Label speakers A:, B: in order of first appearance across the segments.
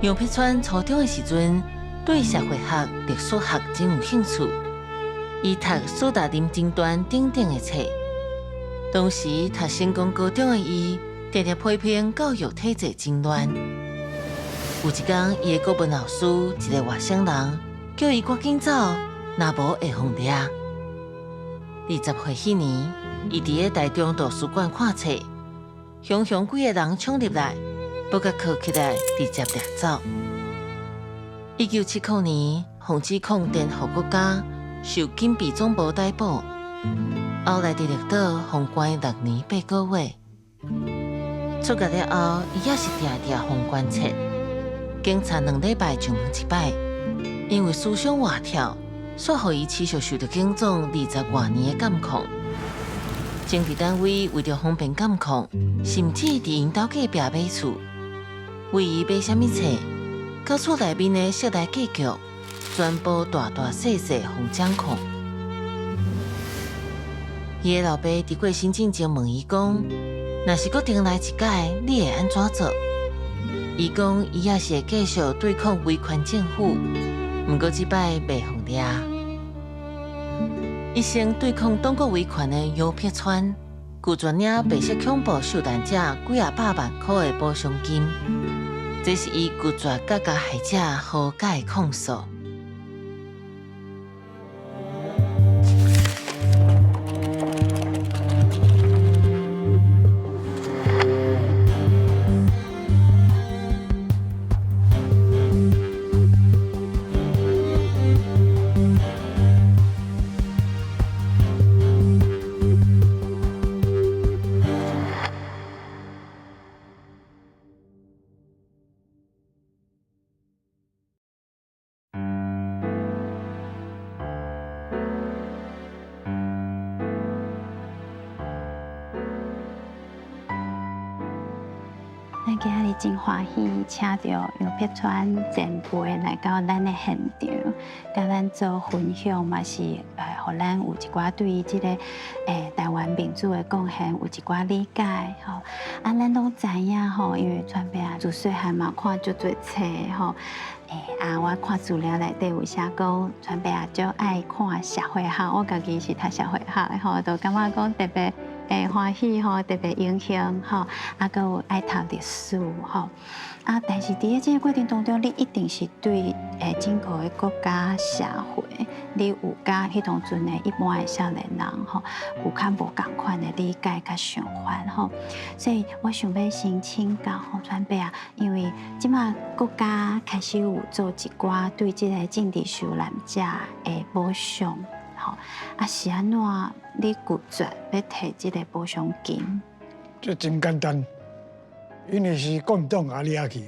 A: 楊碧川初中的時陣，對社會學、歷史學真有興趣，伊讀斯大林政團等等的冊。當時讀成功高中的伊，定定批評教育體制真亂。有一工，伊的國文老師，一个外省人，叫伊趕緊走，若無會予掠。20歲彼年，伊佇咧台中圖書館看冊，雄雄幾个人衝入來，欲共銬起來，直接掠走。1970年，予指控顛覆國家，受警備總部逮捕，後來佇綠島予關6年8個月。出獄了後，伊猶是定定予關切，警察2禮拜就問一擺，因為思想活跳，煞予伊持續受著警總20外年的監控。政治單位為著方便監控，甚至佇𪜶兜隔壁買厝，為伊買啥物冊，到厝內面的室內格局，全部大大細細予掌控。伊的老爸佇過身進前問伊講：若是閣重來一擺，你會按怎做？伊講伊也是會繼續對抗威權政府，毋過這擺袂予掠。一生對抗黨國威權的楊碧川，拒絕領白色恐怖受難者幾仔百萬箍的補償金，這是伊拒絕佮加害者和解的控訴。
B: 咱今仔日真歡喜，請著楊碧川前輩來到咱的現場，佮咱做分享，嘛是予咱有一寡對於這个台灣民主的貢獻有一寡理解吼。啊，咱攏知影吼，因為川伯啊自細漢嘛看足濟冊吼。啊，我看資料內底有寫講，川伯啊足愛看社會學，我家己是讀社會學的吼，就感覺講特別歡喜吼，特別榮幸吼，啊，閣有愛讀歷史吼，啊，但是佇咧這個過程當中，你一定是對整個的國家社會，你有佮彼當陣的一般的少年人吼，有較無仝款的理解佮想法吼，所以我想欲先請教吼川伯啊，因為這馬國家開始有做一寡對這個政治受難者的補償。吼，啊是按怎你拒絕欲提這个補償金？
C: 這真簡單，因為是國民黨共我掠去，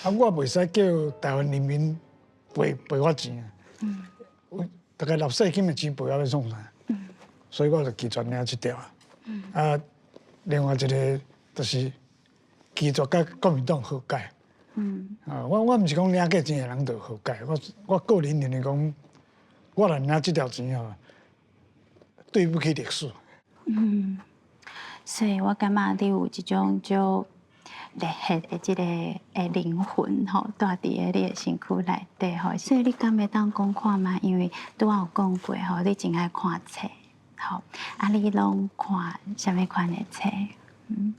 C: 啊，我袂使叫台灣人民賠賠我錢啊。嗯。大概納稅金的錢賠我欲創啥？嗯。所以我就拒絕領這條。嗯。啊，另外一个就是拒絕佮國民黨和解。嗯。啊，我我毋是講領過錢的人就和解，我我個人認為講。我若領這條錢吼，對不起歷史。
B: 嗯，所以我感覺你有一種足熱血的這个靈魂吼，蹛佇咧你的身軀內底吼。所以你敢會當講看覓？因為拄仔有講過吼，你真愛看冊，吼，啊，你攏看啥物款的冊？嗯。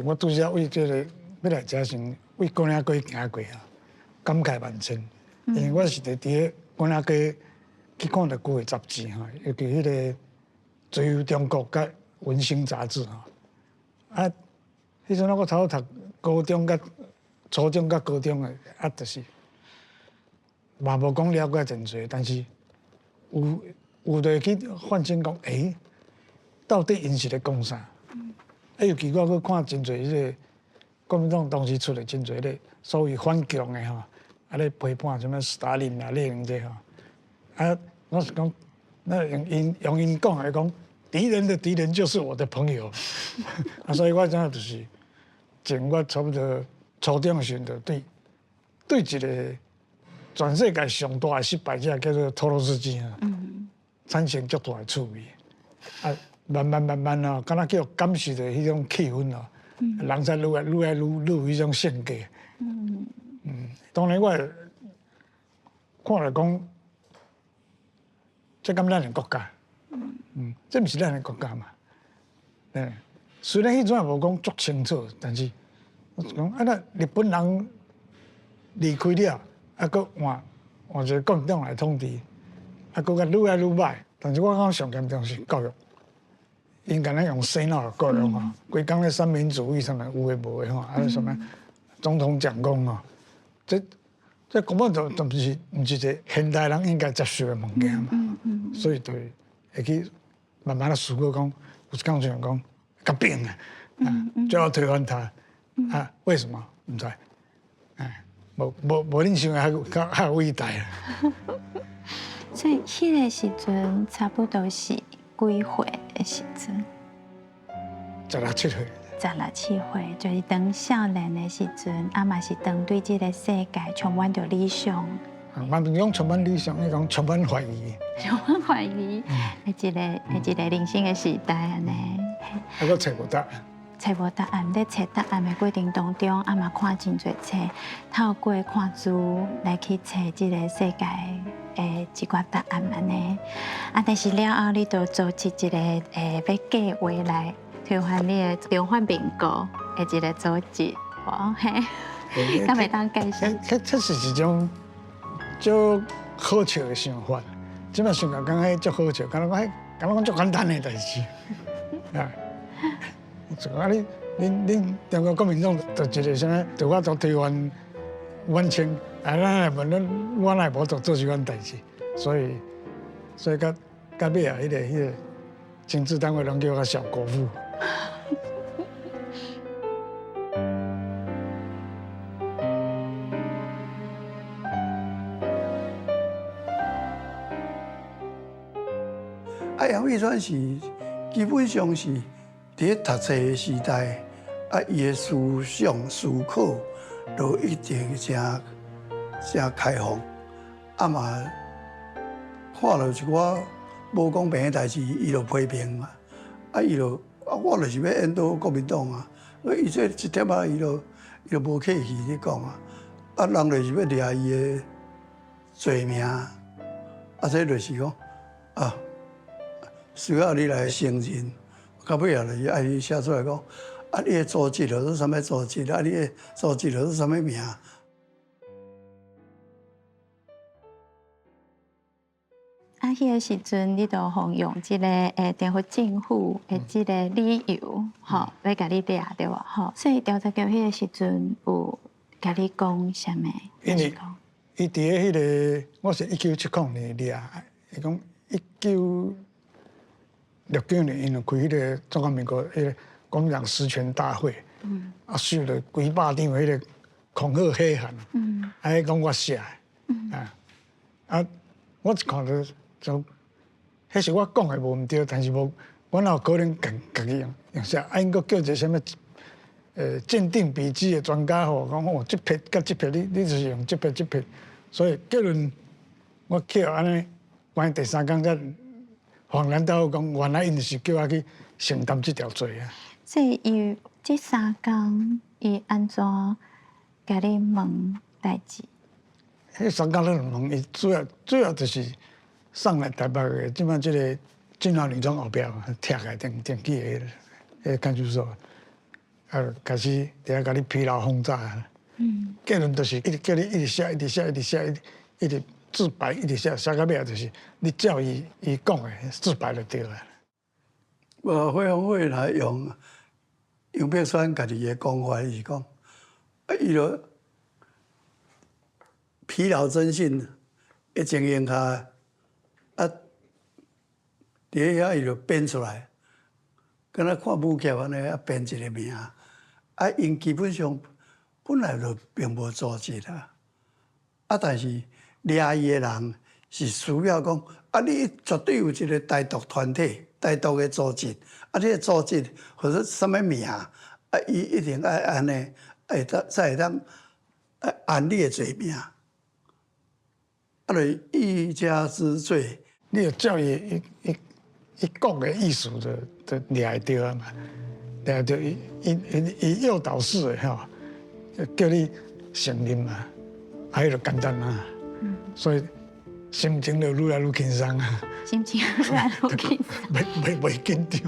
C: 我拄才為這个欲來遮時，為牯嶺街行過啊，感慨萬千。因為我是佇佇牯嶺街去看著舊的雜誌吼，尤其彼个《自由中國》佮《文星》雜誌吼。啊，彼陣我差不多讀高中佮初中佮高中的，啊，就是嘛無講了解真濟，但是有有就會去反省講，欸，到底𪜶是咧講啥？啊，尤其我閣看真濟彼个國民黨當時出的真濟咧所謂反共的吼，啊咧批判啥物斯大林啊、列寧這吼。啊，我是講，那用𪜶用𪜶講來講，敵人的敵人就是我的朋友。啊，所以我這就是從我差不多初中的時陣，就對對一个全世界上大的失敗者叫做托洛斯基啊，產生足大的趣味。啊，慢慢慢慢啊，敢若叫感受著彼種氣氛哦，人才愈來愈來愈愈有彼種性格。當然我看來講，這敢咱的國家？嗯，這毋是咱的國家嘛？欸，雖然彼陣也無講足清楚，但是我講啊，那日本人離開了，啊，閣換換一個國民黨來統治，啊，閣較愈來愈歹。但是我感覺上嚴重是教育，𪜶敢若用洗腦教育吼，規工咧三民主義啥物有的無的吼，啊啥物總統蔣公吼，這根本就毋是一個現代人應該接受的物件嘛。所以就會去慢慢仔思考講，有一工想講合併啊，就要推翻他啊？為什麼？毋知，哎，無恁想的較較偉大啊。
B: 所以彼个時陣差不多是幾歲的時陣？
C: 十六七歲。
B: 十六七歲，就是當少年的時陣，啊嘛是當對這個世界充滿著理想。
C: 嘛毋是講充滿理想，你講充滿懷疑。
B: 充滿懷疑，的一個人生的時代按呢。
C: 啊，閣揣無答案。
B: 揣無答案，咧揣答案的過程當中，啊嘛看真濟冊，透過看書來去揣這個世界的一寡答案按呢。啊，但是了後，你就組織一個欲計劃來推翻你的中華民國的一個組織，無嘿，敢會當介紹？
C: 這是一種足好笑的想法。這擺想來感覺足好笑，敢若講，敢若講足簡單的代誌。啊，就講你、恁、恁中國國民黨就一個啥物，就我做推翻滿清，啊，咱來問咱，我哪會無做做這款代誌？所以到尾啊，彼個情治單位攏叫我小國父。
D: 啊，楊碧川是基本上是佇咧讀冊的時代，啊，伊的思想思考都一定誠誠開放，啊嘛看著一寡無公平的代誌，伊就批評嘛，啊，伊就啊，我就是欲引導國民黨啊，伊這一點仔伊就無客氣咧講啊，啊，人就是欲掠伊的罪名，啊，這就是講啊。需要你來承認，到尾仔就是愛你寫出來講，啊，你的組織叫做啥物組織？啊，你的組織叫做啥物名？
B: 啊，彼個時陣，你就予用這个顛覆政府的這個理由，吼，欲共你掠對無？吼，所以調查局彼個時陣有共你講啥物？
C: 因為伊佇咧彼个，我是1970年掠，伊講1969年，𪜶就開彼个中華民國彼个國民黨十全大會，啊，收了幾百張彼个恐嚇黑函，啊，彼講我寫的，啊，啊，我一看著就，彼是我講的無毋對，但是無，我哪有可能家己用寫？啊，𪜶閣叫一個啥物，鑑定筆跡的專家吼，講哦，這筆佮這筆，你就是用這筆這筆，所以結論我去予按呢，關第三工才恍然大悟，講原來𪜶就是叫我去承擔這條罪啊。
B: 所以伊這三工，伊按怎共你問代誌？
C: 彼三工咧問伊，主要就是送來台北的，這擺這个金華女中後壁拆開電機的彼个看守所，啊，開始佇遐共你疲勞轟炸。結論就是一直叫你一直寫，一直寫，一直寫，一直自白，一直寫，寫到尾仔就是你照伊講的自白就對啦。
D: 無，火方會來用楊碧川家己的講法是講，啊，伊就疲勞偵訊的情形下，啊，佇遐伊就編出來，敢若看武俠按呢，啊編一個名，啊，𪜶基本上本來就並無組織啊，啊，但是掠伊的人是需要講，啊，你絕對有一個台獨團體、台獨的組織，啊，這個組織或者啥物名，啊，伊一定愛按呢，會當才會當按你的罪名，啊，就欲加之罪。
C: 你就照伊講的意思就掠會著啊嘛，掠會著伊誘導式的吼，叫你承認嘛。啊，彼就簡單啊，所以心情就愈來愈輕鬆啊。
B: 心情愈來愈輕鬆，
C: 袂袂袂緊張。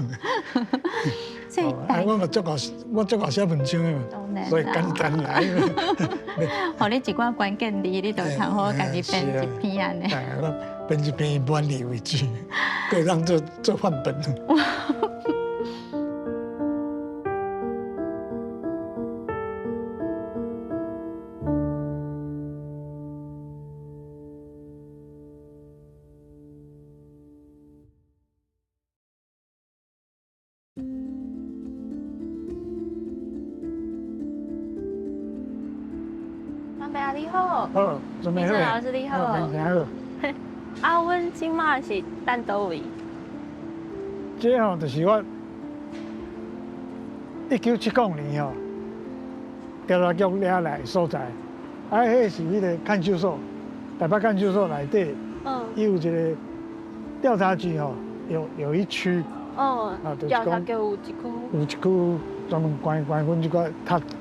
B: 所以，
C: 啊，我嘛足夠，我足夠寫文章的嘛，所以簡單啦。
B: 予你一寡關鍵字，你就通好家己編一篇按呢。
C: 編一篇滿意為止，閣會當做做範本。
E: 阿伯你好，
C: 好，準備好。
E: 老師你好。
C: 好。
E: 啊，阮這馬是佇佗位？
C: 這吼就是我1970年吼，調查局掠來的所在。啊，彼是彼个看守所，台北看守所內底，伊有一個調查局吼，有一區。
E: 哦。啊，調查局有一區。
C: 有一區專門關關阮這個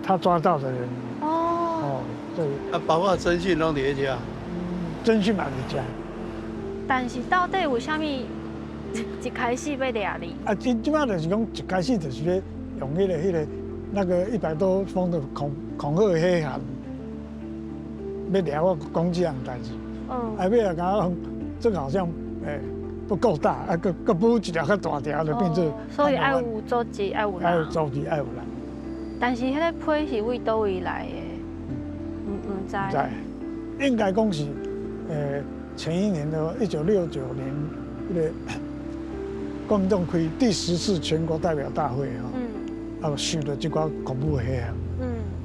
C: 他抓到的人。
E: 哦。
C: 哦，對。
D: 啊，包括偵訊攏佇彼遮。
C: 偵訊嘛佇遮。
E: 但是到底為啥物一開始欲掠你？
C: 啊，這這擺就是講一開始就是咧用彼個那個100多封的恐嚇黑函，欲掠我講這項代誌。
E: 嗯。
C: 啊，尾仔感覺講這個好像不夠大，啊，閣閣補一條較大條，就變做。
E: 所以愛有組織，愛有人。
C: 愛有組織，愛有人。
E: 但是彼個批是為佗位來的？毋知。
C: 毋知，應該講是前一年的1969年，彼个國民黨開第10次全國代表大會吼，啊，受到這寡恐怖的黑函，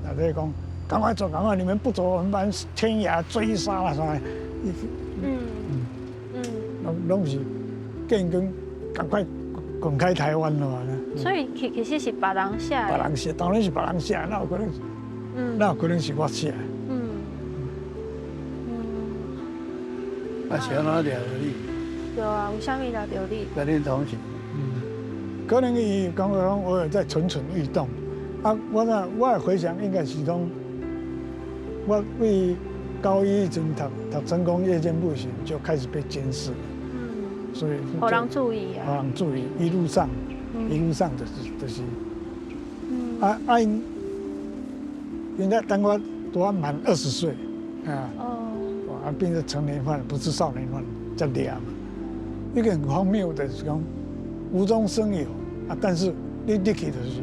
C: 啊，就是講趕快走，趕快，你們不走，我們把天涯追殺啦啥，攏是建議趕快滾開台灣了嘛。
E: 所以其實是別人寫的。
C: 別人寫，當然是別人寫，哪有可能？哪有可能是我寫？
D: 啊，是按怎掠著你？
E: 對啊，為啥物掠著你？
D: 共恁同時。
C: 可能伊感覺講我有在蠢蠢欲動，啊，我的回想應該是講，我為高一時陣讀成功夜間部時就開始被監視。所以。
E: 予人注意啊！
C: 予人注意，一路上，一路上就是。啊，𪜶在等我拄仔滿20歲，啊。啊，變成成年犯，不是少年犯，才掠嘛。一個很荒謬的是講無中生有啊，但是你入去就是，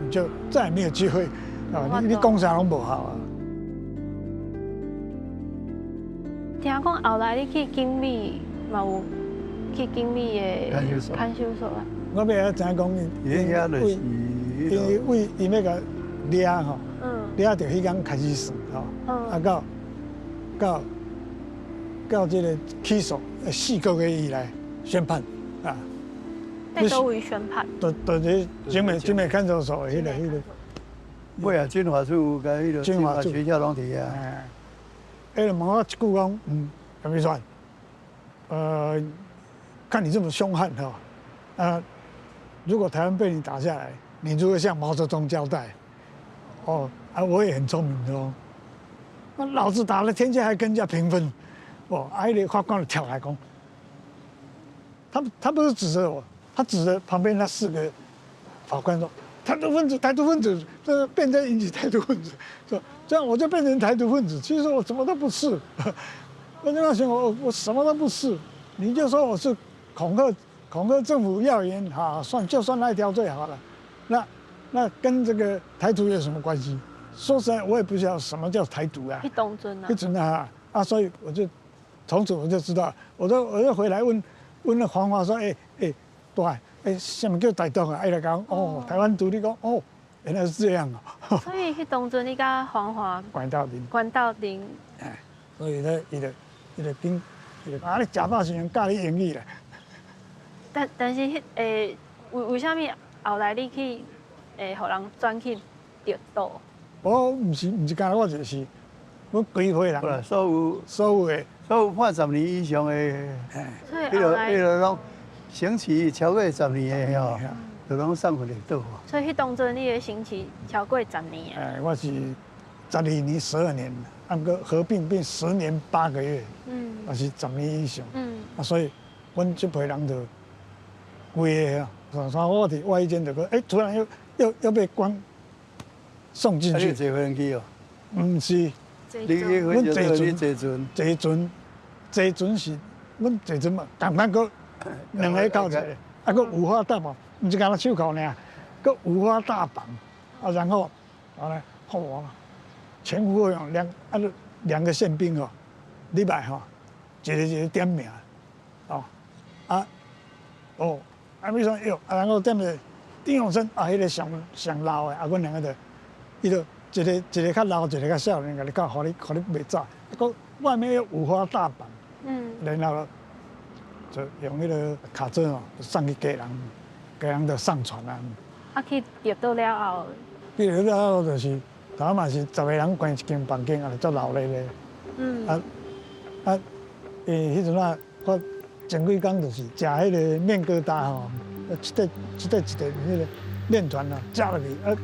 C: 你就再也沒有機會啊！你講啥攏無效啊。
E: 聽講後來你去警美嘛有去警美的看守所啊？
C: 我欲曉知影講，因為伊欲共掠吼，掠著彼工開始算吼，啊到這個起訴4個月以來宣判啊。
E: 佇佗位宣判？
C: 佇佇這景美看守所彼个。
D: 尾啊，軍法處佮彼个軍法學校攏佇遐。
C: 伊就問我一句講，楊必川，看你這麼兇悍哈，啊，如果台灣被你打下來，你如何向毛澤東交代？哦，啊，我也很聰明哦，那老子打了天下還跟人家平分，哦，啊，彼个法官就跳來講，他不是指着我，他指着旁邊那4個法官說：台獨分子，台獨分子，這個變成引起台獨分子，說這樣我就變成台獨分子。其實我什麼都不是，我那時我什麼都不是，你就說我是恐嚇政府要員，哈，算就算那一條罪好了。那跟這個台獨有什麼關係？說實在，我也不知道什麼叫台獨啊。
E: 彼當陣啊。
C: 彼陣啊，啊，所以我就從此我就知道，我就回來問那黃華說，欸，對，什麼叫台獨啊？伊來講，哦，台灣獨立講，哦，原來是這樣啊。
E: 所以彼當陣你佮黃華
C: 關鬥陣，
E: 關鬥陣。
C: 哎，所以咧，伊就緊，伊就啊，你食飽時陣教你英語啦。
E: 但是彼為啥物後來你去予人轉去綠島？
C: 我毋是干焦我就是，阮規歲人，
D: 所有判10年以上的，
E: 彼
D: 个攏刑期超過10年的吼，就攏送去綠島。
E: 所以彼當陣你的刑期超過10年啊？
C: 哎，我是12年、12年，啊，毋過合併變10年8個月，也是十年以上。啊，所以阮這批人就規個啊，所以我佇外間就講，欸，突然又被關送進去。
D: 啊，你坐飛機哦？
C: 毋是。
D: 你去
C: 阮坐
D: 船，坐船，
C: 坐船，坐船是，阮坐船嘛，共款閣兩个銬一个，啊，閣五花大綁，毋是干焦手銬爾，閣五花大綁，啊，然後，後來，嚯，前呼後擁，兩個憲兵哦，禮拜吼，一個一個點名，哦，啊，哦，啊，比如說喲，啊，然後點個丁永生啊，彼個上上老的，啊，阮兩個就，伊就。一個一個較老，一個較少年，共你教，予你予你袂走。閣外面又五花大綁，然後就用彼個卡車哦送去家人，家人就上船啊。
E: 啊，去綠島了後，
C: 去綠島了後就是，頭嘛是十個人關一間房間，也是足鬧熱的。啊啊，因為彼陣啊，我前幾工就是食彼個麵疙瘩吼，一塊一塊一塊彼個麵團啊，食落去啊。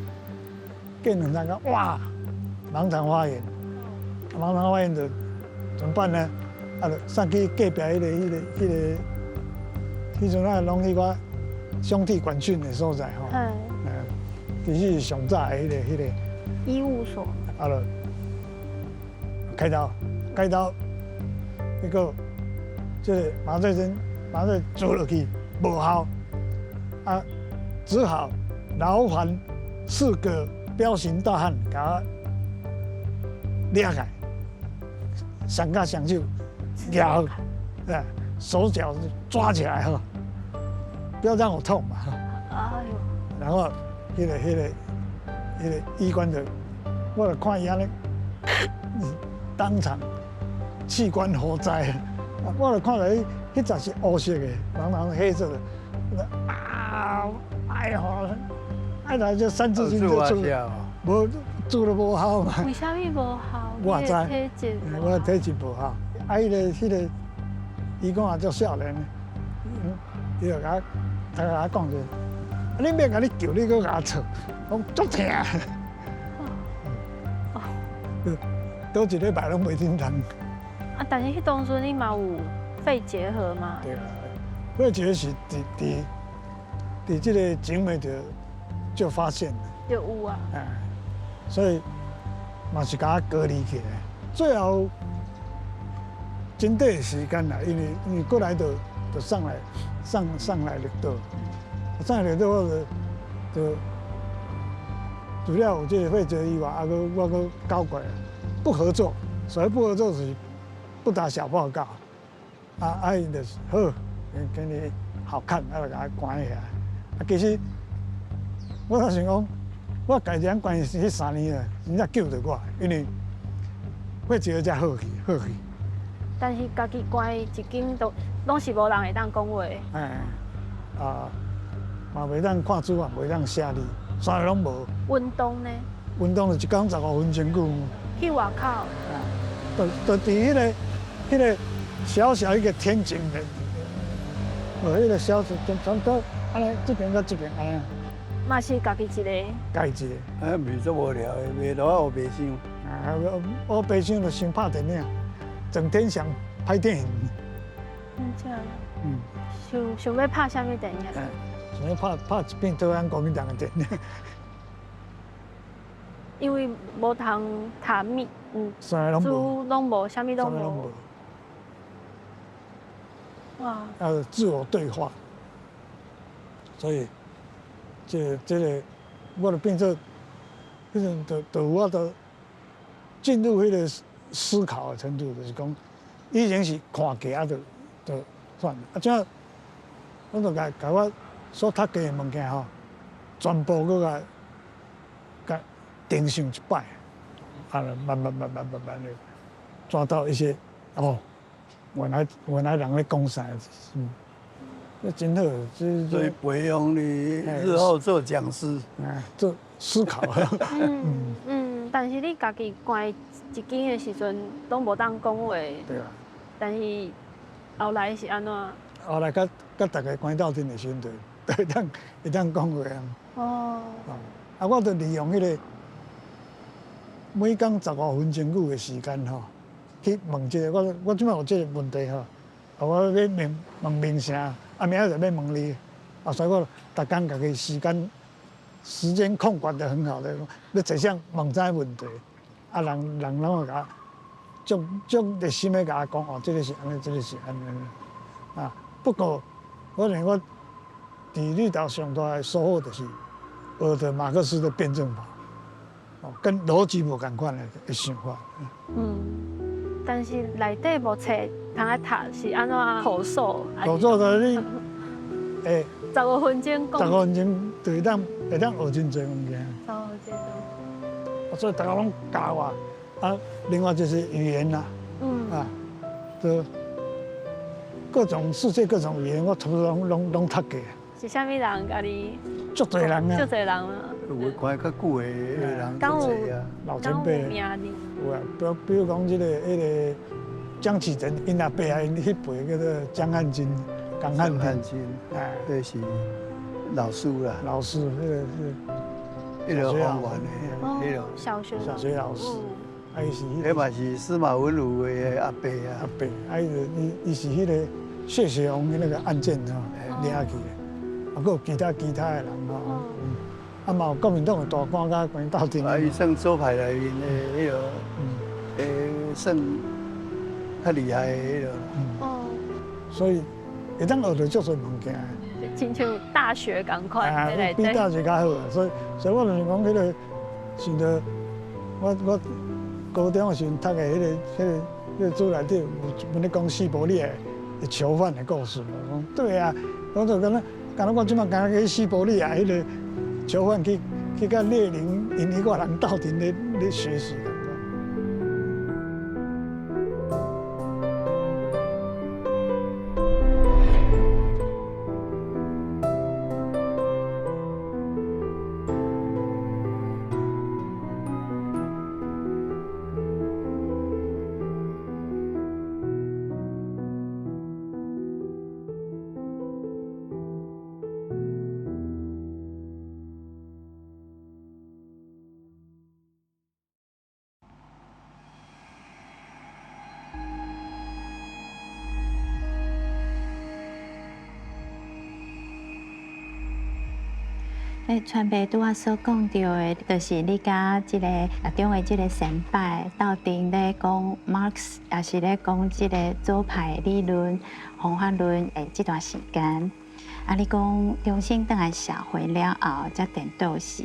C: 過兩三工，哇！盲腸發炎，盲腸發炎就怎麼辦呢？啊，就送去隔壁彼個、彼個、彼個，彼陣啊，攏彼個兄弟管訓的所在吼。其實是上早的彼個、彼個
E: 醫務所。
C: 啊，就開刀，開刀，結果這個麻醉針麻醉注落去無效，啊，只好勞煩四個彪形大漢共我掠開，雙跤雙手蜈，哎，手腳抓起來哈，不要讓我痛嘛。
E: 哎喲！
C: 然後，彼個醫官就，我就看伊按呢，當場器官火災，我就看著彼彼隻是烏色的，茫茫黑色的，啊，哎呦！啊，來這三字經就出，無做都無效嘛。
E: 為啥物無效？
C: 我知，
E: 體質，
C: 我體質無效。啊，彼個，伊講也足少年，伊就共我，他共我講者，你免共你叫，你閣共我吵，講足疼。
E: 哦。
C: 倒一禮拜攏袂振動。
E: 啊，但是彼當陣你嘛有肺結核嗎？
C: 對啊，肺結核是佇這個景美就就發現了，
E: 就有啊，
C: 哎，所以嘛是共我隔離起來。最後真短的時間啦，因為過來就送來送來綠島，送來綠島我就除了有這個肺結核以外，啊，閣我閣搞過來不合作，所謂不合作就是不打小報告，啊啊𪜶就是好，給你好看，啊就共我關起來。啊，其實我就想講，我家己關彼3年啊，真正救著我，因為肺結核才好去，好去。
E: 但是家己關一間都攏是無人會當講話。
C: 哎，啊，嘛袂當看書，也袂當寫字，啥攏無。
E: 運動呢？
C: 運動就一工15分鐘久。
E: 去外口。
C: 啊，就佇彼個小小一個天井的，無彼個小小，差不多按呢，這邊到這邊按呢。
E: 嘛是家己一個。
C: 家己一個。
D: 啊，毋是足無聊的，袂落學白相。
C: 啊，學白相就想拍電影，整天想拍電影。
E: 真正。想想欲拍啥物電影？
C: 想欲拍一片台灣國民黨的電影。
E: 因為無通談物，
C: 啥攏無，
E: 書攏無，啥物攏無。哇！
C: 啊，自我對話，所以，這個，我就變做，彼陣就有法度進入彼個思考的程度，就是講，以前是看過啊，就算了，啊，這我就共我所讀過的物件吼，全部閣共共定想一擺，啊，慢慢慢慢慢慢的抓到一些哦，原來人咧講啥，這真好，這
D: 所以培養你日後做講師，
C: 啊，做思考。
E: 嗯嗯，但是你家己關一間的時陣，攏無當講話。
C: 對啊。
E: 但是後來是按怎？
C: 後來佮逐家關鬥陣的時陣，就會當講話啊。哦。啊，我就利用彼個。每工15分鐘久的時間吼，去問這個我這擺有這個問題吼，啊我欲問問明啥，啊明仔載欲問你，啊所以我逐工家己時間控管得很好的，欲坐啥問啥問題，啊人人攏會共足足熱心的共我講哦，這個是按呢，這個是按呢，啊不過我認為我佇綠島上大的收穫就是學著馬克思的辯證法，哦，跟邏輯無仝款的想法。
E: 嗯，但是內底無冊通愛讀是按怎口授？
C: 口授的你，欸，15
E: 分鐘講。
C: 十五分鐘就會當學真濟物件。
E: 15分鐘。
C: 所以大家攏教我，啊，另外就是語言啦，啊，就各種世界各種語言，我差不多攏讀過。
E: 是啥物人共你？
C: 足濟人啊！
E: 足濟人啊！
D: 有看較久的人足濟啊，
C: 老前輩。有啊，比如講這個彼個江啟臣，𪜶阿伯啊，𪜶彼輩叫做江漢金，江漢金，
D: 哎，彼是老師啦。
C: 老師，彼個是。
D: 彼個方圓的，彼個
E: 小學
C: 小學老師，啊，伊是。
D: 彼嘛是司馬文如的阿伯啊。
C: 阿伯，啊，伊是彼個謝雪紅的那個案件吼，掠去的。啊，閣有其他的人吼，啊嘛有國民黨的大官佮關鬥陣。
D: 啊，伊算左派內面的彼個，算較厲害的彼個。
E: 哦。
C: 所以會當學著足濟物件。
E: 親像大學仝款，
C: 啊，比大學較好啊。所以我就是講彼個，想著我高中的時陣讀的彼個書內底有一本咧講西伯利亞的囚犯的故事。我講對啊，我就感覺。敢若我這擺敢若去西伯利亞彼個囚犯去佮列寧𪜶彼掛人鬥陣咧學習。
B: 川爸拄仔所講著的，就是你佮這个阿中的這个先輩鬥陣咧講馬克思，也是咧講這个左派理論、方法論的這段時間。啊，你講重新轉來社會了後，才顛倒是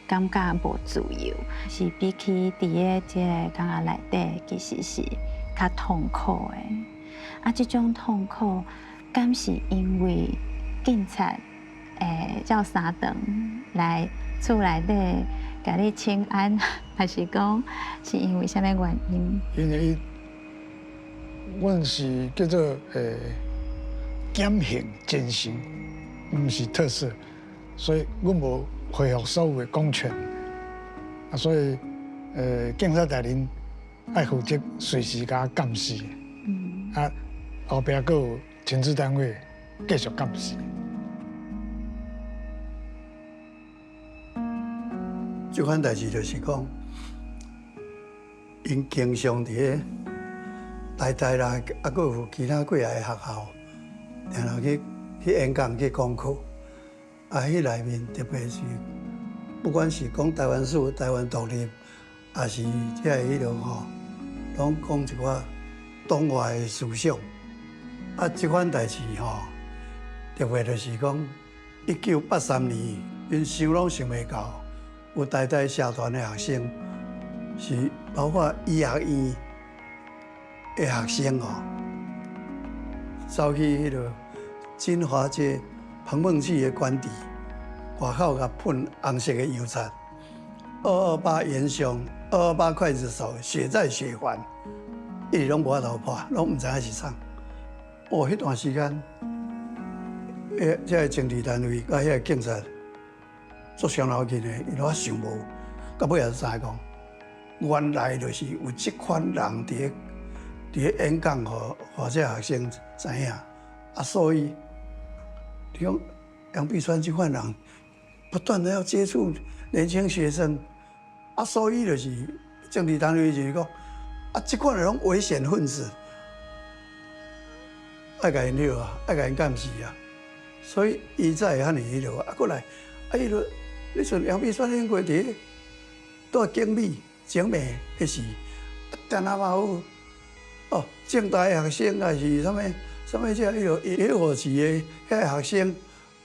B: 感覺無自由，是比起佇咧這个監獄內底，其實是較痛苦的。啊，這種痛苦，敢是因為警察？會照三頓來厝內底共你請安，還是講是因為啥物原因？
C: 因為阮是叫做減刑減刑，毋是特赦，所以阮無恢復所有的公權。啊，所以警察大人愛負責隨時共我監視。啊，後壁閣有情治單位繼續監視。
D: 這款代誌就是講，𪜶經常佇咧台大啦，啊，閣有其他幾个學校，定定去演講、去講課。啊，彼內面特別是，不管是講台灣史、台灣獨立，抑是這个彼落吼，攏講一寡黨外的思想。啊，這款代誌吼，特別就是講，1983年，𪜶想攏想袂到。有台大社團的學生，是包括醫學院的學生哦，走去彼个金華街彭孟緝的官邸外口，共噴紅色的油漆，228元兇，228劊子手，血債血還，一直攏無法度破，攏毋知影是啥。哦，彼段時間，這个政治單位佮彼个警察。足傷腦筋的，伊攏想無，到尾也知影講，原來就是有這款人佇咧演講，予這學生知影。啊，所以你講楊碧川這款人，不斷的要接觸年輕學生，啊，所以就是政治單位就是講，啊，這款攏危險分子，愛共𪜶彼啊，愛共𪜶監視啊，所以伊才會遐爾彼落。啊，閣來，啊，伊就你像楊碧川經過佇咧，住景美、景美彼時，定定嘛有，哦，政大的學生還是啥物啥物這彼落野火市的遐個學生，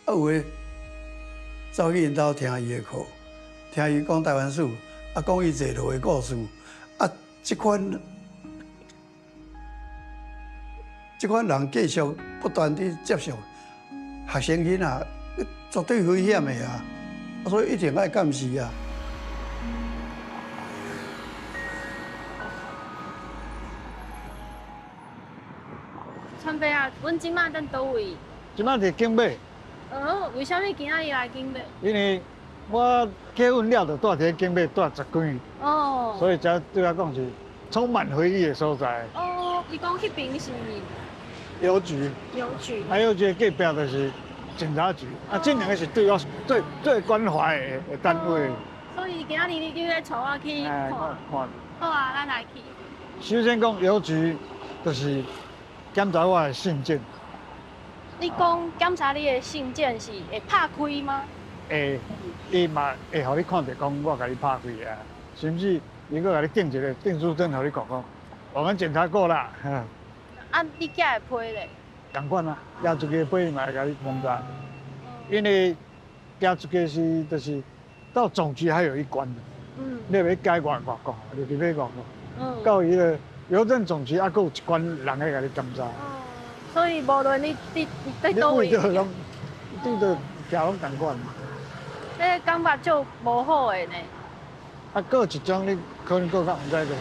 D: 啊有的走去𪜶兜聽伊的課，聽伊講台灣史，啊講伊坐牢的故事，啊，這款人繼續不斷佇接觸學生囡仔，絕對危險的啊！所以一定愛監視啊。
E: 川伯啊，阮這馬佇佗位？
C: 這馬佇景美。
E: 哦，為啥物今仔日來景美？
C: 因為我結婚了就住佇景美住十幾年。哦。所以這對我講是充滿回憶的所在。
E: 哦，伊講彼邊是郵
C: 局。
E: 郵局。
C: 還有這個隔壁就是警察局，啊，這兩個是對我最最關懷的單位。
E: 所以今仔日你你欲帶我去看。
C: 看。
E: 好啊，咱來去。
C: 首先講郵局，就是檢查我的信件。
E: 你講檢查你的信件是會拍開嗎？
C: 會，伊嘛會予你看著講我共你拍開啊，甚至伊閣共你釘一个訂書針，予你看講，我們檢查過啦。
E: 啊，你寄的批咧？
C: 仝款啊，寄出去的批嘛會共你問查，因為寄出去是就是到總局還有一關。嗯。你欲改外外國，就是欲外國。嗯。到彼个郵政總局，猶閣有一關人來共你檢查。
E: 所以無論你佇佇佗位，
C: 你攏，你都寄攏仝款。
E: 彼個感覺足無好的呢。
C: 啊，閣有一種你可能閣較毋知就是，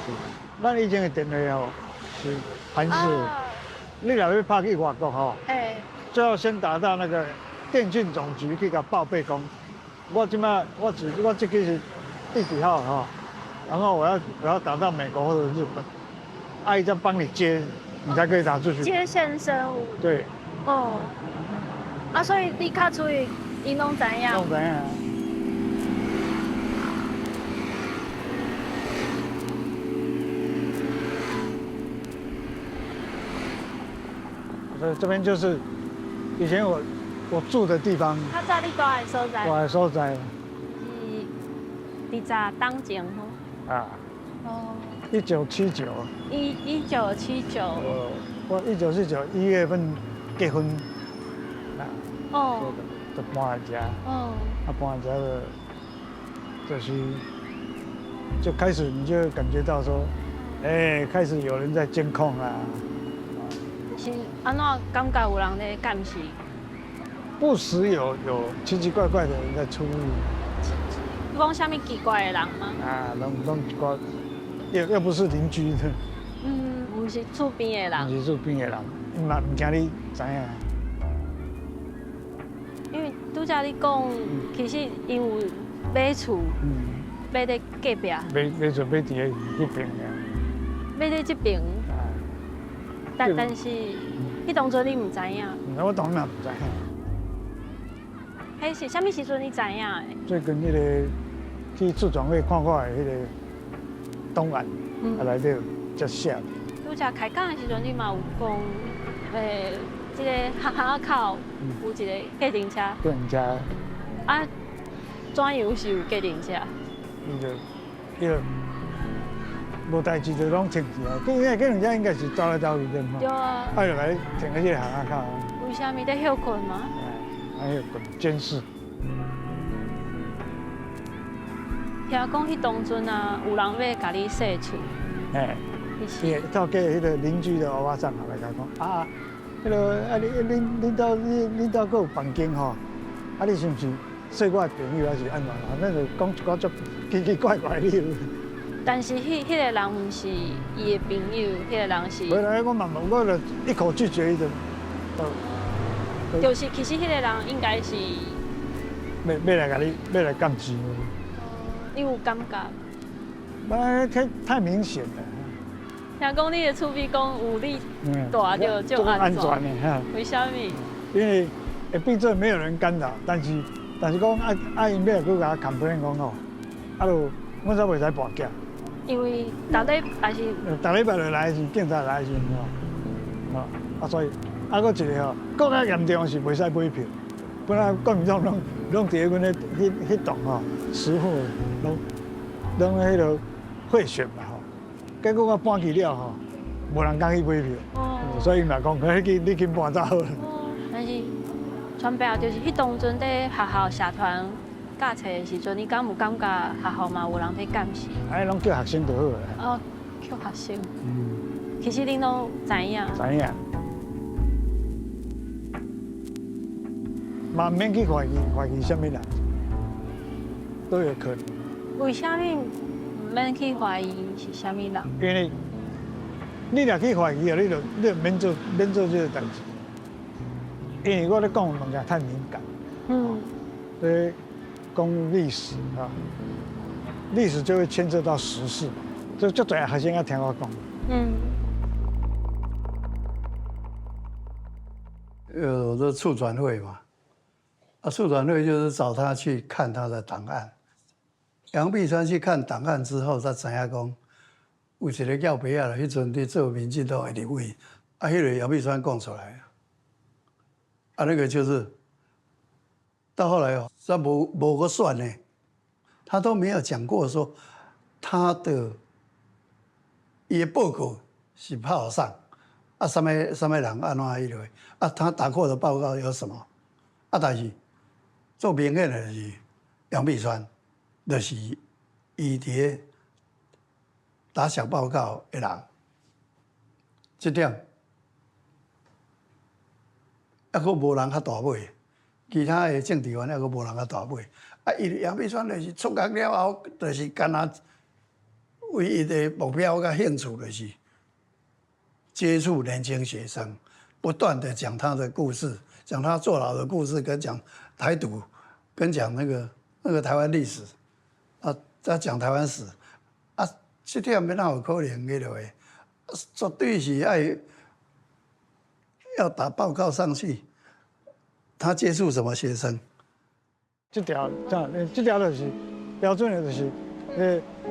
C: 咱以前的電話吼是盤式，你若欲拍去外國吼，最好先打到那個電信總局去共報備講，我這擺我只我這支是第幾號吼，然後我要打到美國或者日本，啊，伊才幫你接，你才可以打出去。
E: 接線生物。
C: 對。
E: 哦。啊，所以你較出去，𪜶攏知影。
C: 攏知影。所以這邊就是以前我住的地方。
E: 較早你住的所在。
C: 住的所在。
E: 是佇十當前吼。
C: 啊。哦。1979。
E: 1979。
C: 我1979 1月份結婚。啊。
E: 哦。
C: 就搬來這。
E: 哦。
C: 啊，搬來這就是就開始你就感覺到說，欸，開始有人在監控啊。
E: 是按怎感覺有人咧監視？
C: 不時有奇奇怪怪的人在出入。
E: 你講啥物奇怪的人嗎？
C: 啊，攏一寡，又不是鄰居的。
E: 嗯，毋是厝邊的人。
C: 毋是厝邊的人，伊嘛毋驚你知影。
E: 因為拄才你講，其實𪜶有買厝，買佇隔壁。
C: 買厝買佇彼邊爾。
E: 買佇這邊。但是，彼當陣你毋知影。
C: 我當然毋知影。
E: 彼是啥物時陣你知影的？
C: 最近彼個去促轉會看我的彼個檔案，啊內底才寫。
E: 拄才開講的時陣，你嘛有講，這個巷仔口有一個計程車。
C: 計程車。
E: 啊，怎樣是有計程車？
C: 伊就，彼個無代誌就攏停起來，計程車應該是走來走去的嘛。
E: 對啊。
C: 啊，就來停佇這個巷仔口。
E: 為啥物咧歇睏嗎？
C: 還有監視。
E: 聽講彼當陣啊，有人欲共你踅厝。
C: 嘿，伊透過彼個鄰居的歐巴桑來共講，啊，彼個啊你恁兜你恁兜閣有房間吼，啊你是毋是踅我的朋友還是按怎？反正就講一寡足奇奇怪怪的理由。
E: 但是彼個人毋是伊的朋友，彼個人是。
C: 無啦，我嘛我就一口拒絕伊就。
E: 就是其實彼個人應該是。
C: 欲來共你，欲來監視。
E: 你有感覺？
C: 太明顯了。
E: 聽講你的厝邊講有你蹛著足安全
C: 的哈。
E: 為啥物？
C: 因為會變做沒有人干擾，但是講啊啊，𪜶欲閣共我 complain 講吼，啊就阮煞袂使跋筊，
E: 因為逐禮拜是。
C: 逐禮拜就來時，警察來時吼，啊所以啊，閣一個吼，閣較嚴重是袂使買票。本來國民黨攏佇咧阮咧彼棟吼，十戶攏彼落賄選嘛吼，結果我搬去了吼，無人敢去買票，所以伊嘛講，你去搬走好了。
E: 但是傳白就是彼當陣佇學校社團教冊的時陣，你敢有感覺學校嘛有人佇監視？
C: 哎，攏叫學生就好了。
E: 哦，叫學生。嗯。其實恁攏知影。
C: 知影。嘛毋免去懷疑，懷疑啥物人，都有可能。
E: 為啥物毋免去懷疑是啥物人？
C: 因為你若去懷疑啊，你就免做這個代誌。因為我咧講的物件太敏感。咧講歷史啊，歷史就會牽涉到時事嘛，所以足濟學生愛聽我講。
D: 我說促轉會嘛。啊，促轉會就是找他去看他的檔案。楊碧川去看檔案之後，才知影講有一個叫白仔啦，彼陣佇做民進黨的立委，啊，彼個楊碧川講出來，啊，那個就是到後來哦，煞無閣選呢，他都沒有講過說他的伊的報告是拍予啥，啊，啥物啥物人按怎彼落，啊，他打過的報告有什麼？啊，但是做明顯的是楊碧川，就是伊佇咧打小報告的人，這點猶閣無人較大尾，其他的政治員猶閣無人較大尾。啊，伊楊碧川就是出獄了後，就是干焦唯一的目標佮興趣就是接觸年輕學生，不斷的講他的故事，講他坐牢的故事，跟講台獨，跟講那個台灣歷史，啊，再講台灣史，啊，這點欲哪有可能彼落的？絕對是愛要打報告上去。他接觸什麼學生？
C: 這條這條就是標準的，就是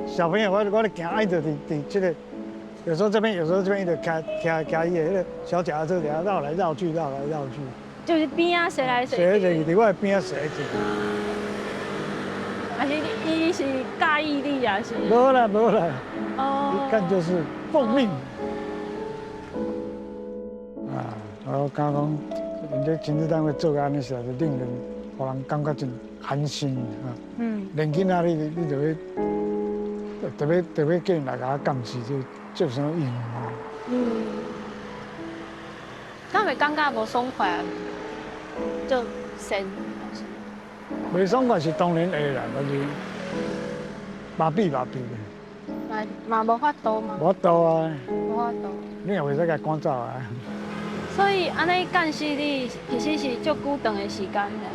C: 小朋友我咧行，伊就佇這個，有時候這邊，有時候這邊，伊就騎騎騎伊的彼個小腳踏車，佇遐繞來繞去，繞來繞去。
E: 就是邊仔踅來踅去。
C: 踅來踅去，佇我的邊仔踅來踅去。
E: 還是伊是佮意你啊？是？
C: 無啦無啦。哦。一看就是奉命。啊，我感覺講，𪜶這情治單位做按呢，實在是令人，予人感覺真寒心啊。連囡仔你就欲特別叫𪜶來共我監視，這有啥意義？
E: 敢會感覺無爽快啊？就先。
C: 袂爽快是當然會啦，但是麻痹麻痹的。
E: 嘛無法度嘛。
C: 無法度啊。
E: 無法度。
C: 你也袂使共趕走啊。
E: 所以按呢監視你，其實是足久長的時間的。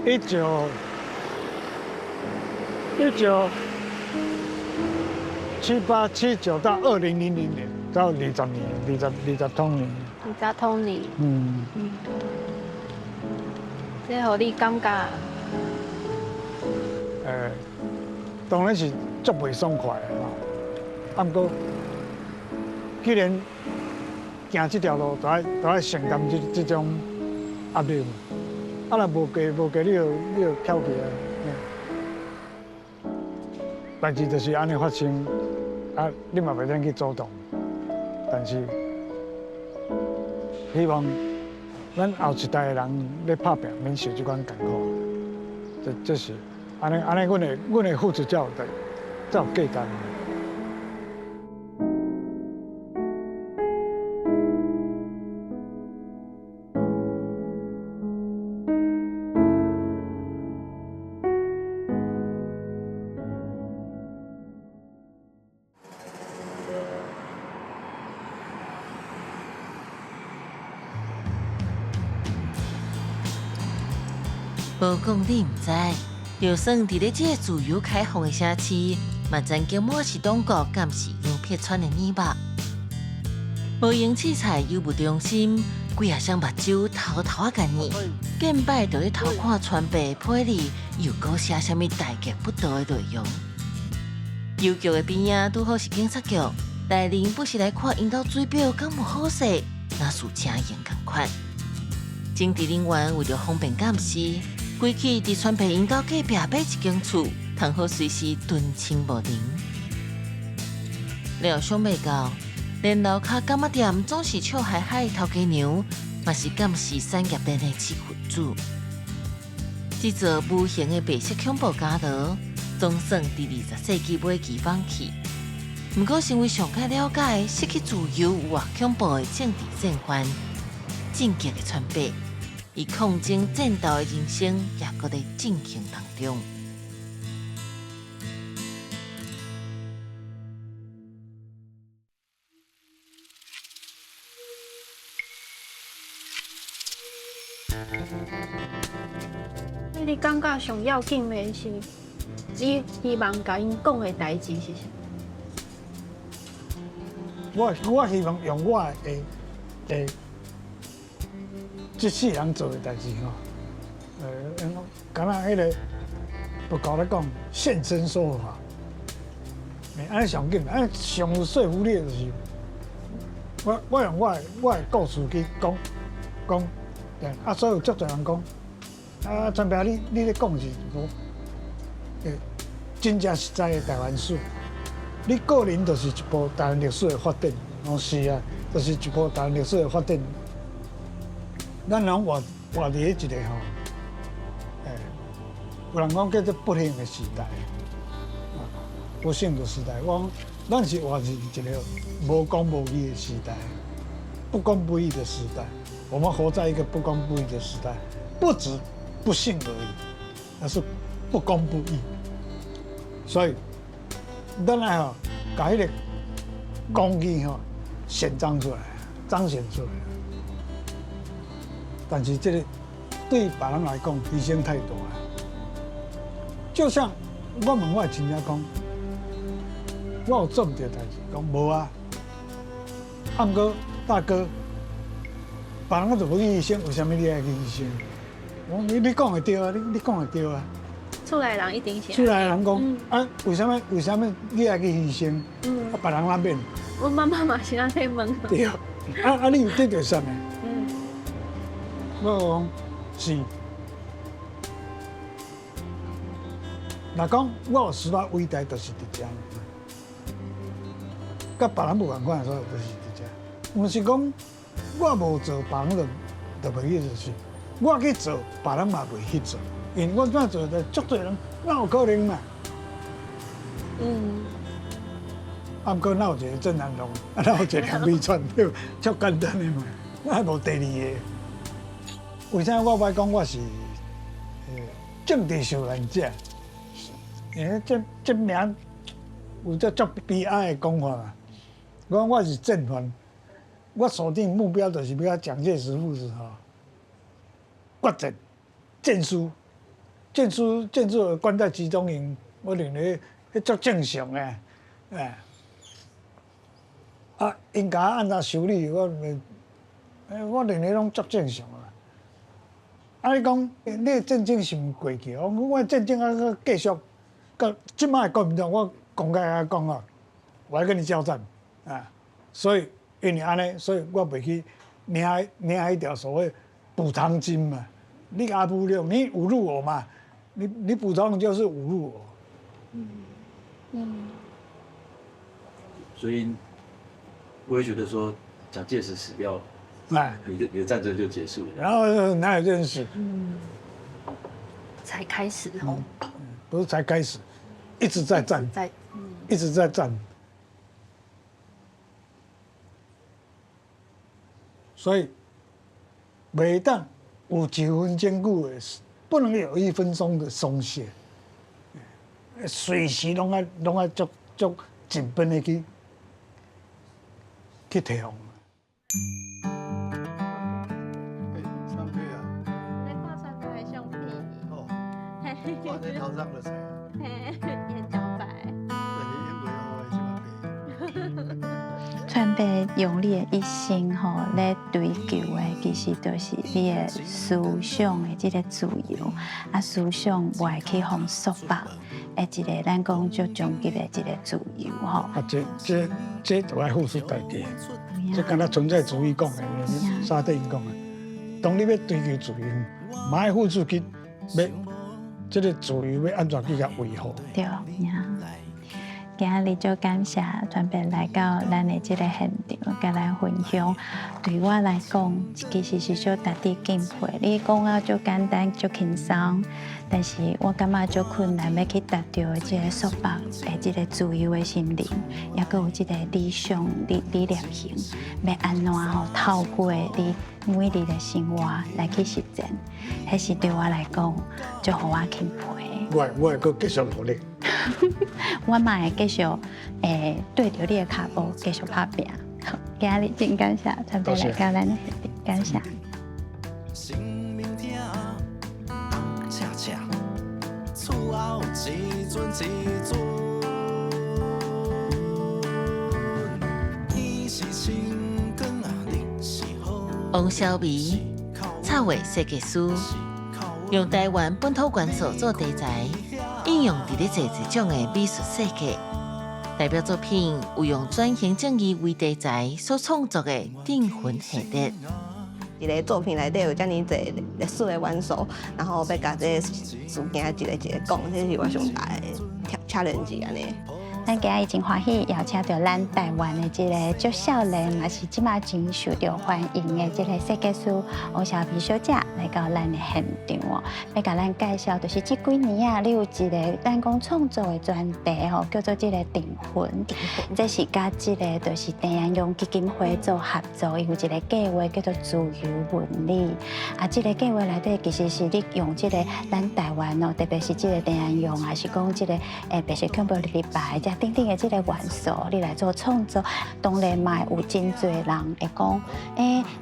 C: 1978、79到2000年，到20年，二十通年。
E: 二十通年。這予你感覺？
C: 當然是足袂爽快的吼。啊，毋過，既然行這條路，就愛承擔這種壓力嘛。啊，若無過，你就翹起啊。代誌就是按呢發生，啊，你嘛袂當去阻擋。但是希望咱後一代的人咧拍拚，免受這款艱苦。這是按呢按呢，阮的付出才有價值。
A: 無講你毋知，就算佇咧這個自由開放的城市，嘛曾經滿是黨國監視楊碧川的耳目。無閒器材郵務中心，幾仔雙目睭偷偷仔共你，見擺就咧偷看川爸的批裡又閣寫啥物大逆不道的內容。郵局的邊仔拄好是警察局，內人不時來看𪜶兜水表敢有好勢，若似車用仝款。政治人員為著方便監視，規氣佇川爸𪜶兜隔壁買一間厝，通好隨時蹲清無人。料想袂到，連樓跤柑仔店總是笑嗨嗨的頭家娘，嘛是監視產業鏈的一份子。這座無形的白色恐怖監牢，總算佇20世紀尾期放棄。毋過，成為上蓋了解失去自由有偌恐怖的政治戰犯，進擊的川爸，伊抗爭戰鬥的人生也閣咧進行當中。
E: 你感覺上要緊的是，你希望共𪜶講的代誌是啥？
C: 我希望用我的這世人做的代誌吼，敢若彼个佛教咧講現身說法，按呢上緊，按呢上有說服力就是，我用我的故事去講講，啊，所以有足濟人講，啊，川爸你咧講是無，真正實在的台灣史。你個人就是一部台灣歷史的發展，哦是啊，就是一部台灣歷史的發展。咱攏活佇彼一個吼，有人講叫做不幸的時代，不幸的時代。我講，咱是活佇一個無公無義的時代，不公不義的時代。我們活在一個不公不義的時代，不止不幸而已，而是不公不義。所以，咱愛吼，共彼個公義吼顯彰出來，彰顯出來。但是這個對別人來講，犧牲太大了。就像我問我的親戚講，我有做毋對代誌，講無啊。啊，毋過大哥，別人都無去犧牲，為啥物你愛去犧牲？我講你講的對啊，你講的對啊。
E: 厝內人一定是。
C: 厝內人講啊，為啥物為啥物你愛去犧牲？啊，別人哪免？
E: 我媽媽嘛是按呢問。
C: 對啊，啊，你有得著啥物？我講是，若講我有時代偉大，就是佇遮，佮別人無仝款的所在，就是佇遮。毋是講我無做，別人就袂去做，是我去做，別人嘛袂去做。因為我怎做，就足濟人，哪有可能嘛？啊，毋過哪有一個鄭南榕，啊，哪有一個梁美川，對，足簡單的嘛，啊，無第二個。為啥我欲講我是政治受難者？因為這名有這足悲哀的講法嘛。我講我是戰犯，我鎖定目標就是欲共蔣介石父子吼決戰戰輸，戰輸戰輸關在集中營，我認為彼足正常的，哎。啊，𪜶共我按怎修理，我認為攏足正常啊。啊！你講你的戰爭是毋過去？我講我的戰爭猶閣繼續，到這擺的國民黨，我公開共伊講哦，我愛跟你交戰啊！所以因為按呢，所以我袂去領彼條所謂補償金嘛。你阿不了，你侮辱我嘛？你補償就是侮辱我。
F: 所以我會覺得說，蔣介石死掉。
C: 哎，
F: 你的戰爭就結束了。
C: 然後哪有這件事？
E: 才開始哦。
C: 不是才開始，一直在戰，
E: 在，
C: 一直在戰。所以，袂當有一分鐘久的，不能有一分鐘的鬆懈，隨時攏愛足足盡本的去提防。
D: 唱片啊！
B: 在看川爸的相片。
D: 哦，掛在頭上的誰？
B: 嘿，眼角白。
D: 但是眼角我這擺白。
B: 川伯用你的一生吼咧追求的，其實就是你的思想的這個自由，啊，思想袂愛去予束縛的一個咱講足終極的一個自由吼。
C: 啊，這這這就愛付出代價，這敢若存在主義講的，沙特𪜶講的，當你欲追求自由，嘛愛付出去欲這個自由欲按怎去共維護。
B: 對。今日就感謝川伯來到咱的這個現場，共咱分享。對我來講，其實是足值得敬佩。你講啊，足簡單，足輕鬆，但是我感覺足困難，欲去達到這個束縛的這個自由的心靈，抑閣有這個理想理念性，欲按怎吼透過你每日的生活來去實踐，彼是對我來講，足予我欽佩。
C: 我會閣繼續努力。
B: 我嘛會繼續對著你的跤步繼續拍拚。今日真感謝川伯來到咱的現場，感謝。
G: 生命疼，赤赤，厝後一尊一尊，天是晴光啊，日是好。
A: 王小眉，插畫設計師，用台灣本土元素做題材，應用佇咧濟濟種的美術設計。代表作品有用轉型正義為題材所創作的《鎮魂》系列。
H: 一个作品內底有遮爾濟歷史的元素，然後欲共這個事件一個一個講，這是我上大的 challenge 按呢。
B: 咱今日真歡喜邀請著咱台灣的這个足少年，嘛是這馬真受著歡迎的這个設計師王小皮小姐來到咱的現場哦，欲共咱介紹，就是這幾年啊，你有一个咱講創作的專題吼，叫做這个訂婚，這是佮這个就是鄭安陽基金會做合作，伊有一个計劃叫做自由紋理。啊，這个計劃內底其實是你用這个咱台灣哦，特別是這个鄭安陽，還是講這个白色恐怖二二八這等等的這個元素，你來做創作，當然嘛會有真濟人會講，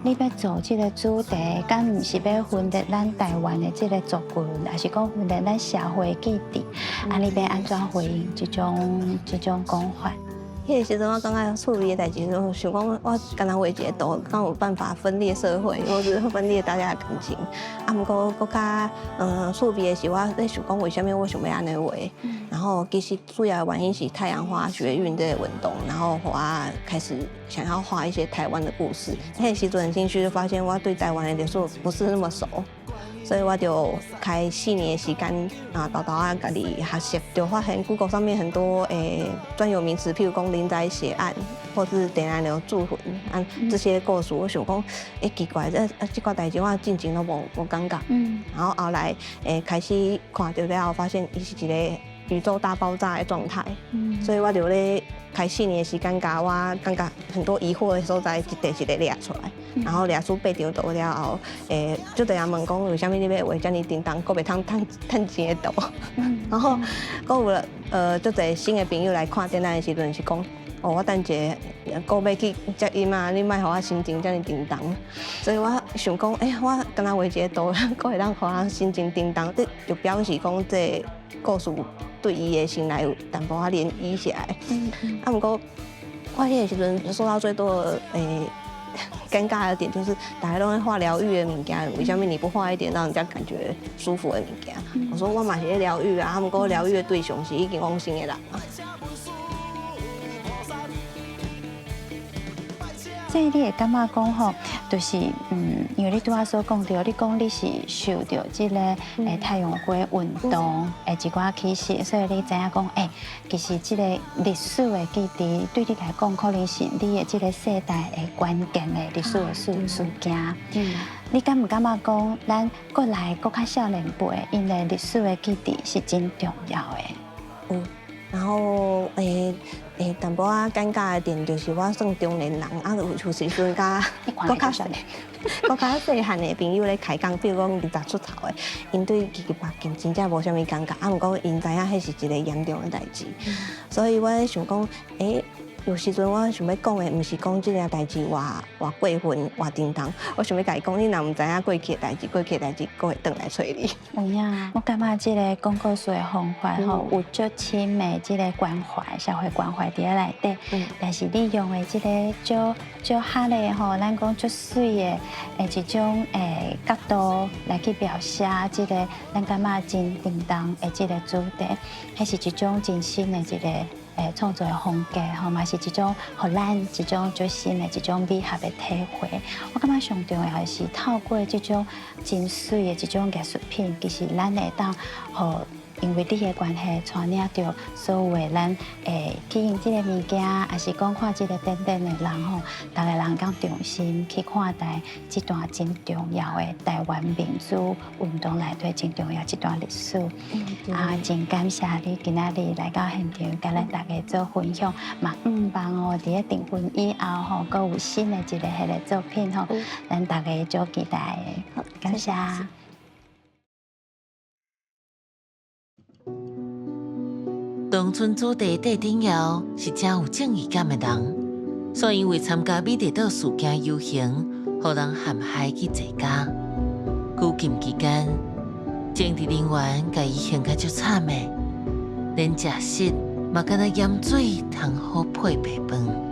B: 你欲做這个主題，敢毋是欲分裂咱台灣的這个族群，還是講分裂咱社會記憶？啊，你欲按怎回應這種講法？
H: 彼个時陣我感覺趣味的代誌，就想講我敢若畫一个圖，敢有辦法分裂社會，或是分裂大家的感情。啊，毋過閣較趣味的是，我咧想講為啥物我想欲按呢畫。然後其實主要的原因是太陽花學運這个運動，然後予我開始想要畫一些台灣的故事。彼个時陣進去就發現我對台灣的歷史不是那麼熟，所以我就開4年的時間啊，沓沓仔家己學習，就發現 Google 上面很多專有名詞，譬如講林宅血案，或是鄭南榕註魂啊這些故事，我想講，奇怪，這寡代誌我進前攏無感覺。然後後來開始看著了後，發現伊是一个宇宙大爆炸的狀態。所以我就咧開4年的時間，共我感覺很多疑惑的所在，一塊一塊掠出來，然後掠出八張圖了後，就濟人問講為啥物你欲畫遮爾沉重，閣袂通趁錢的圖？然後閣有足濟新的朋友來看展覽的時陣是講，哦，我等一下閣欲去接音啊，你莫予我心情遮爾沉重。所以我想講，我敢若畫一个圖，閣會當予人心情沉重，這就表示講這个故事對伊的心內有淡薄仔漣漪起來。啊，毋過我彼个時陣受到最多的尷尬的點就是，大家攏咧畫療癒的物件，為啥物你不畫一點讓人家感覺舒服的物件？我說我嘛是咧療癒啊，毋過療癒的對象是已經往生的人啊。
B: 所以你會感覺講吼，就是因為你拄仔所講著，你講你是受著這个太陽花運動的一寡啟示，所以你知影講，其實這个歷史的記憶對你來講，可能是你的這个世代的關鍵的歷史的事件。你敢毋感覺講，咱國內閣較少年輩，𪜶的歷史的記憶是真重要的？
H: 然後淡薄仔尷尬的點就是我算中年人，啊有時陣佮閣較細、閣較細漢的朋友咧開講，比如講20出頭的，𪜶對二二八真正無啥物感覺，啊毋過𪜶知影彼是一个嚴重的代誌，所以我咧想講，有時陣我想欲講的，毋是講這件代誌偌偌過分、偌沉重，我想欲共伊講，你若毋知影過去的代誌，過去的代誌閣會轉來揣你。
B: 有影，我感覺這个講故事的方法吼，有足深的這个關懷，社會關懷佇咧內底。但是你用的這个足足合的吼，咱講足媠的一種角度來去描寫這个咱感覺真沉重的這个主題，彼是一種真新的一个創作的風格吼，嘛是一種予咱一種足深的一種美學的體會。我感覺上重要的是透過這種真媠的這種藝術品，其實咱會當予因為你的關係，帶領著所有的咱會去用這个物件，抑是講看這个展覽的人吼，逐个人講重新去看待這段真重要的台灣民主運動內底真重要一段歷史。啊，真感謝你今仔日來到現場，共咱大家做分享，嘛向望哦，佇咧訂婚以後吼，閣有新的一个彼个作品吼，咱大家足期待的。感謝。
A: 農村子弟戴鼎耀是誠有正義感的人，所以因為參加美麗島事件遊行，予人陷害去坐監。拘禁期間，政治人員共伊刑甲足慘的，連食食嘛敢若鹽水通好配白飯。